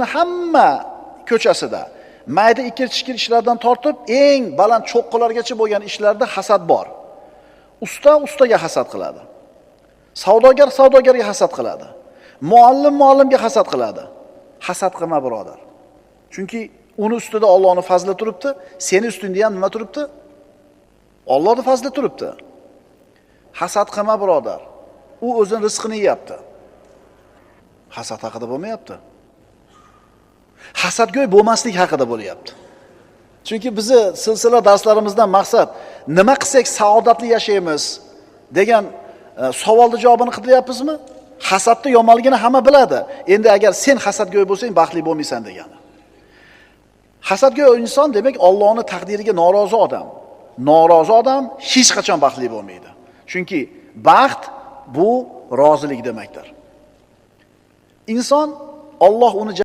Hamma ko'chasida mayda ikir-chikir ishlardan tortib eng baland cho'qqilargacha bo'lgan ishlarda hasad bor. Usta ustaga hasad qiladi. Savdogar savdogarga hasad qiladi. Muallim muallimga hasad qiladi. Hasad qilma, birodar. Chunki uni ustida Allohning fazli turibdi, seni ustingda ham nima turibdi? Allohning fazli turibdi. Hasad qilma, birodar. U o'zining rizqini yeyapti. Hasad haqida bo'lmayapti. Hasadgo'y bo'lmaslik haqida bo'lyapti. Chunki bizni silsila darslarimizdan maqsad nima qilsak saodatli yashaymiz degan savolning javobini qidiryapmizmi? Hasadni yomonligini hamma biladi. Endi agar sen hasadgo'y bo'lsang, baxtli bo'lmaysan degani. Hasadgo'y inson demak Allohning taqdiriga norozi odam. Norozi odam hech qachon baxtli bo'lmaydi. Chunki baxt bu rozilik demakdir. Inson Alloh uni